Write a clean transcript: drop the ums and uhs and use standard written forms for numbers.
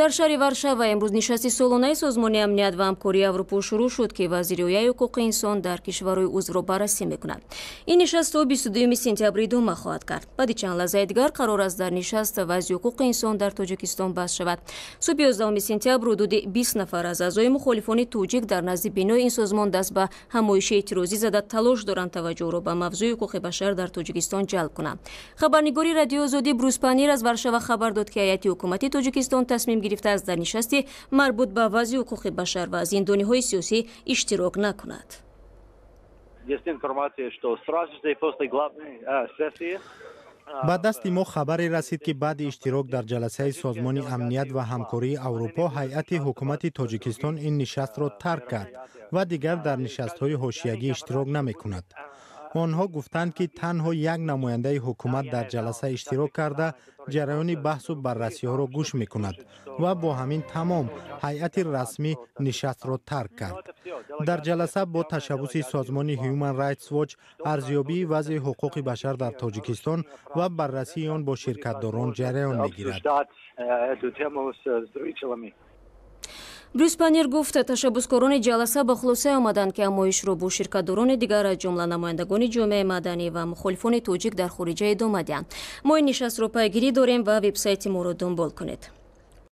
Дар шаҳри Варшава имрӯз нишасти солонаи Созмони амният ва ҳамкории Аврупо шурӯъ шуд, ки вазъи риояи ҳуқуқи инсон дар кишварҳои узвро баррасӣ мекунад. Ин нишаст то 22 сентябр идома хоҳад кард. Баъди чанд лаҳзаи дигар қарор аст дар нишаст вазъи ҳуқуқи инсон дар Тоҷикистон баҳс шавад. Субҳи 11 сентябр ҳудуди 20 нафар аз аъзои мухолифони тоҷик дар назди бинои ин созмон даст ба ҳамоиши эътирозӣ зада, талош доранд таваҷҷӯҳро ба мавзӯи ҳуқуқи башар дар Тоҷикистон ҷалб кунанд. Хабарнигори Радиои Озодӣ Брус Панир аз Варшава хабар дод, ки ҳайати ҳукумати Тоҷикистон тасмим гирифтааст дар нишасти марбут ба вазъи ҳуқуқи башар ва зиндониҳои сиёсӣ иштирок накунад. Есть информация, что сразу же после главной сессии Ба дасти мо хабаре расид, ки баъди иштирок дар ҷаласаи Созмони амният ва ҳамкории Аврупо ҳайати ҳукумати Тоҷикистон ин нишастро тарк кард ва дигар дар нишастҳои ҳошиягӣ иштирок намекунад. Онҳо гуфтанд, ки танҳо як намояндаи ҳукумат дар ҷаласа иштирок карда, ҷараёни баҳсу баррасиҳоро гӯш мекунад ва бо ҳамин тамом. Ҳайати расмӣ нишастро тарк кард. Дар ҷаласа бо ташаббуси созмони Human Rights Watch арзёбии вазъи ҳуқуқи башар дар Тоҷикистон ва баррасии он бо ширкатдорон ҷараён мегирад. Эту тему с зрителями. Брюс Панир гуфт, ташаббускорони ҷаласа ба хулосае омаданд, ки ҳамоишро бо ширкатдорони дигар, аз ҷумла намояндагони ҷомеаи маданӣ ва мухолифони тоҷик дар хориҷа, идома диҳанд. Мо ин нишастро пайгирӣ дорем ва вебсайти моро дунбол кунед.